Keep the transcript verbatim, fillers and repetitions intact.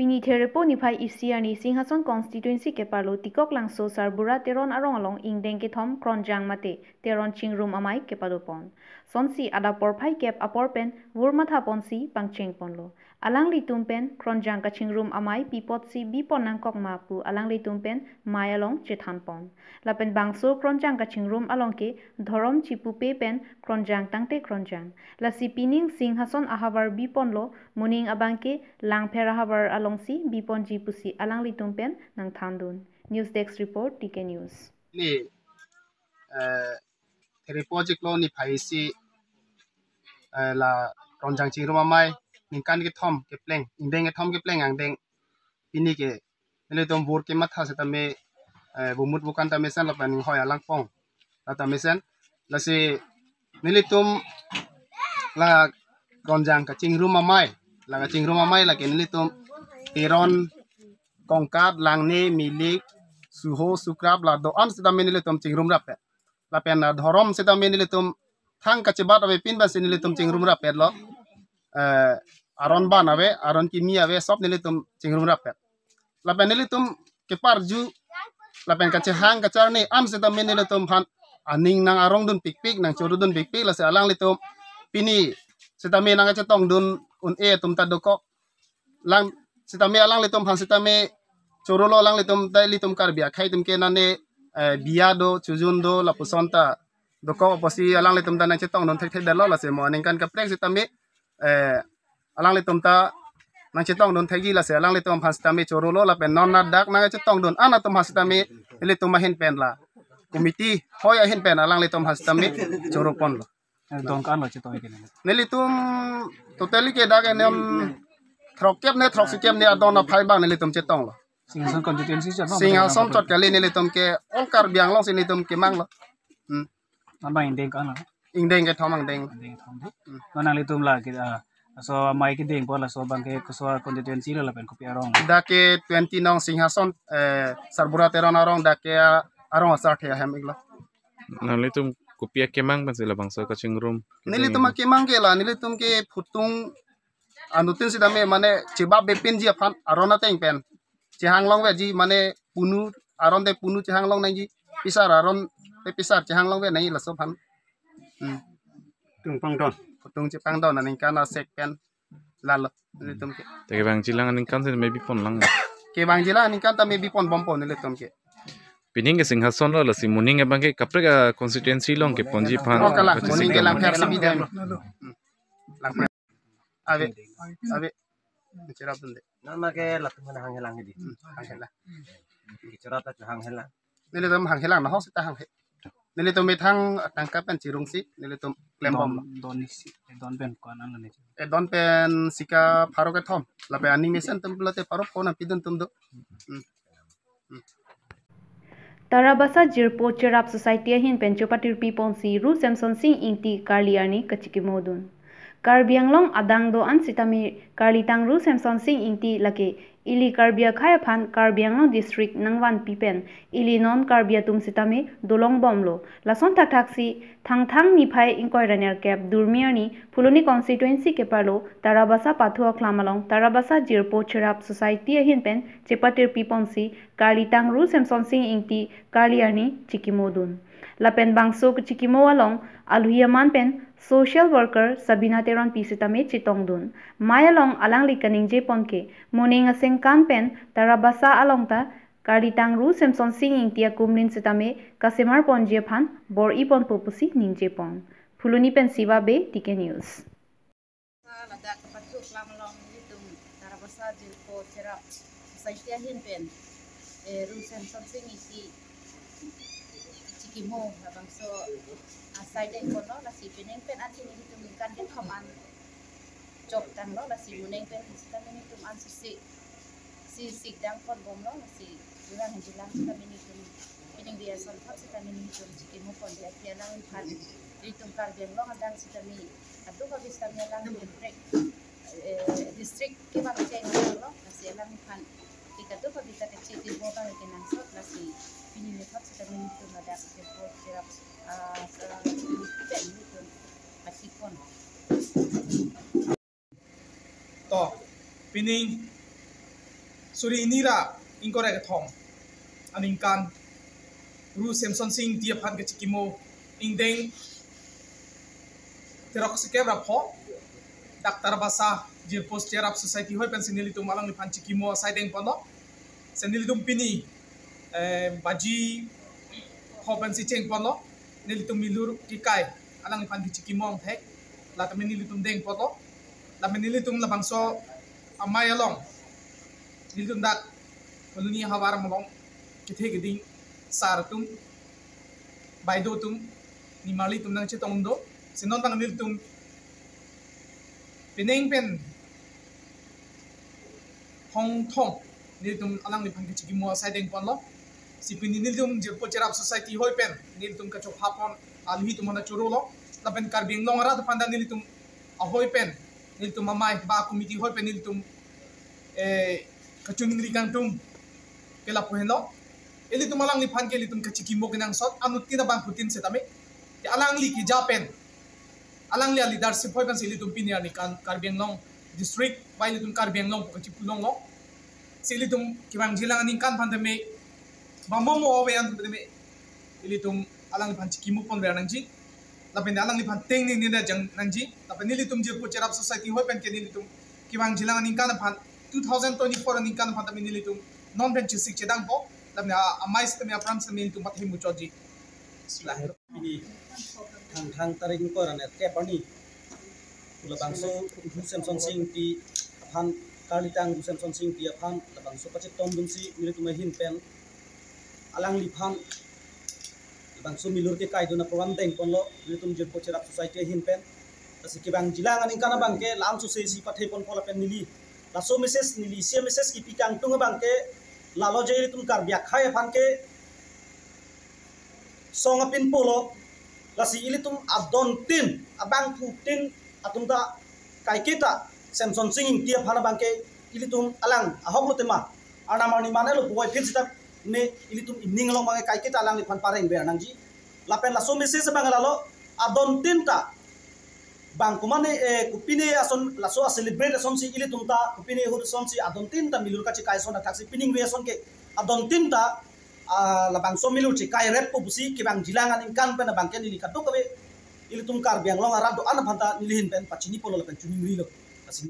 Pini Therepo niphai isi arni Singhason constituency keparlo Tikoklangso Sarbura Teron arong along ingdeng kethom Kronjang mate Teron Chingrum Amei kepadopon. Sonsi adap porphai kep apor pen vur mathaponsi pangchengponlo. Alanglitum pen Kronjang kachingrum amei pi apotsi bipon nangkok ma pu alanglitum pen mei along chethanpon. Lapen bangso Kronjang kachingrum along ke dhorom chipupe pen Kronjang tangte Kronjang. Lasi pining Singhason ahavar biponlo, moning abangke Langpher ahavar alongsi biponji pusi alanglitum pen nangthandun. News Desk Report, T K News. Ni, eh, Therepo chiklo niphai isi, eh, la Kronjang Chingrum Amei ningkan kethom kepleng, ingdeng kethom kepleng angdeng pini ke nelitum vur kematha setame, eh, bumut bukan ta mesen lapen ninghoi alangpong la ta mesen. Lasi nelitum la Kronjang kachingrum amei, la kachingrum amei lake nelitum Teron, Kongkat, Langne, Milik, Suho, Sukrap la do-an setame nelitum chingrum rappet. Lapen, ah, dhorom setame nelitum thang kachebat ave pin basi nelitum chingrum rappetlo. Eh, aron ban ave, aron kimi ave, sop nelitum chingrum rappet. Lapen nelitum keparju, lapen kachehang kacharni an setame nelitum aphan aning nang arongdun pikpik, nangchorudun pikpik, lasi alanglitum pini setame nangkachetongdun un-e atum ta dokok. Lang setame alanglitum aphan setame chorolo, alanglitum ta ilitum Karbi akhei atum ke nane, eh, biya do, chojun do, lapuson ta dokok apotsi alanglitum ta nangchetongdun thekthedetlo, lasi mo aningkan kaprek setame, eh, alanglitum ta nangchetongdun thekji, lasi alanglitum aphan setame chorolo, lapen non ladak nangchetongdun an atum aphan setame ilitum ahin pen la committee hoi ahin pen alanglitum aphan setame choroponlo. Don ko-anlo chetong ke neli? Nelitum totally ke dak enem throkkep ne throkksikep ne adon aphai abang nelitum chetonglo. Singhason constituency chot, no? Singhason chot kali, nelitum ke all Karbi Anglong si nelitum kemanglo. Hmm. Non abang ingdeng ko-anlo? Ingdeng kethom angdeng. Ingdeng kethom dei. Hmm. Non nanglitum la ke, ah, laso amei kedengpo laso abangke koso constituency lo lapen kopi arong? Dak ke twenty nong Singhason, eh, Sarbura Teron arong, dak ke, ah, arong asar the ahem iklo. Nanglitum kopi akemang pensi labangso kachingrum? Nelitum akemang ke la, nelitum ke phutung anuttin setame mane chebap bepinji aphan aron ateng pen chehang longveji, mane punu, aron te punu chehang long nangji, pisar aron te pisar chehang longve nangji, laso aphan. Hmm. Phutung pangdon. Phutung chepangdon aningkan asek pen lalo nelitum ke. Te kevangjilang aningkan setame biponlang. Kevangjilang aningkan tame biponbompo nelitum ke. Pining ke Singhason lo, lasi moning abangke kaprek a constituency along keponji aphan. Oh, kalang, moning ke Langpher si bidem. Hmm. Langpher. Ave, ave. Cherapdunde. Non abangke latum hanghelang hedi. Hmm, hanghelang. Kecherap ta hanghelang. Nelitum hanghelang, nahok seta hanghe. Nelitum methang tangka pen chirungsi nelitum klembom. Don, don isi, eh, don pen ko-an lo ni? Eh, don pen sika pharo kethom. Lapen aning mesen atum pulote pharo phongo nangpidun atum do. Hmm. Hmm. Tarabasa Jirpo Cherap Society ahin pen chopatirpiponsi Ru Semsonsing Ingti karli arni kachikimodun. Karbi Anglong adang do-an setame karlitang Ru Semsonsing Ingti lake ili Karbi akhei aphan Karbi Anglong district nangvanpi pen ili non Karbi atum setame dolongbomlo. Lason thakthaksi Thangthang niphai ingkoi ra nerkep Durmi arni Phuloni constituency keparlo Tarabasa Pathu Aklam along Tarabasa Jirpo Cherap Society ahin pen chepatirpiponsi karlitang Ru Semsonsing Ingti karli arni chikimodun. Lapen bangso kachikimo along alohi aman pen social worker Sabina Teronpi setame chetongdun. Mei along alangli kaningjepon ke moning asengkan pen Tarabasa along ta karlitang Ru Semsonsing Ingti akumlin setame kasemarponji aphan bor-iponpo pusi ningjepon. Phuloni pen Siva Bey, T K News. Ladak ke Pathu Aklam along nelitum Tarabasa Jirpo Cherap Society ahin pen, eh, Ru Semsonsing Ingti chikimo labangso asai dengponlo, lasi pining pen ansi nelitum ningkan kethom an chok tanglo, lasi moning pen setame nelitum an sisi si sikdang ponbomlo, lasi jurang jilang setame nelitum pining dia sonthot setame nelitum chikimopon dia, dia nangphan nelitum Karbi Anglong adang setame adu kabi setame alang district, eh, district kevangcheng lo, lasi alangphan ke kadokave ta kachikimo abang kenangsot, lasi pini methot setame nelitum ladak Jirpo Cherap, ah, sa-, pen nelitum kachipon. To, pining suri hini ra ingkoi ra kethom aningkan Ru Semson Sing Ingti aphan kachikimo ingdeng teroksikep ra pho, Doctor Basa Jirpo Cherap Society hoi pensi nelitum alangliphan chikimo asai dengponlo. Si nelitum pini, eh, baji pho pensi chengponlo. Nelitum milur kekai alangliphan kachikimo angthek, la tame nelitum dengponlo. Lapen nelitum labangso amei along, nelitum dak Colony havar malong kethe keding sar atum, baideo atum, nimarli atum nangchetong do. Si non abang nelitum penang pen hongthom nelitum alangliphan kachikimo asai dengponlo. Si pini nelitum Jirpo Cherap Society hoi pen nelitum kachopha pon, alhi atum aphan chorolo. Lapen Karbi Anglong arat aphan ta nelitum ahoi pen, nelitum amei ba committee hoi pen nelitum, eh, kachiningri kangtung ke lapu henlo. Ilitum alangliphan ke ilitum kachikimo kenangsot, anuttin abangphutin setame. Ke alangli keja pen, alangli a-leadership hoi pensi ilitum pini aningkan Karbi Anglong district, ba ilitum Karbi Anglong pu kachipu longlo. Si ilitum kevangjilang aningkan aphan tame, ba mo mo ave an tame, ilitum alangliphan chikimo ponver nangji. Lapen alangliphan tengne nina jang nangji. Lapen nelitum Jirpo Cherap Society hoi pen ke nelitum kevangjilang aningkan aphan, two thousand twenty-four aningkan aphan tame nelitum non pen chesik chedangpo. Lapen a-, amei setame apran setame nelitum pathe muchotji. Bismillah. Pini Thangthang tarik ingkoi ra nerkep arni labangso Ru Semson Sing Ingti aphan, karlitang Ru Semson Sing Ingti aphan labangso kachetongdunsi nelitum ahin pen alangliphan labangso milur kekaidun aprogram dengponlo nelitum Jirpo Cherap Society ahin pen. Lasi kevangjilang aningkan abang ke lam suse si pathe ponpo lapen neli laso message, neli isi a-message kipi kangtung abang ke lalo je ilitum Karbi akhei aphan ke song apin pulo, lasi ilitum adontin, abangphutin atum ta kaiketa Semson Sing Ingti aphan abang ke ilitum alang ahok lo tema, arnam arni mane lo puvoiphit sitame ilitum ining along abang ke kaiketa alangliphan parengver nangji. Lapen laso message abang lalo, adontin ta bang komane, eh, kopine ason, laso a-celebrate asonsi ilitum ta kopine ahut asonsi adontin ta milur kachekai ason athaksi piningri ason ke adontin ta, ah, labangso milur chekai reppo pusi kevangjilang aningkan pen abang ke neli kadokave ilitum Karbi Anglong arat do-an aphan ta neli ahin pen pachini ponlo lapen chiningrilo. Lasi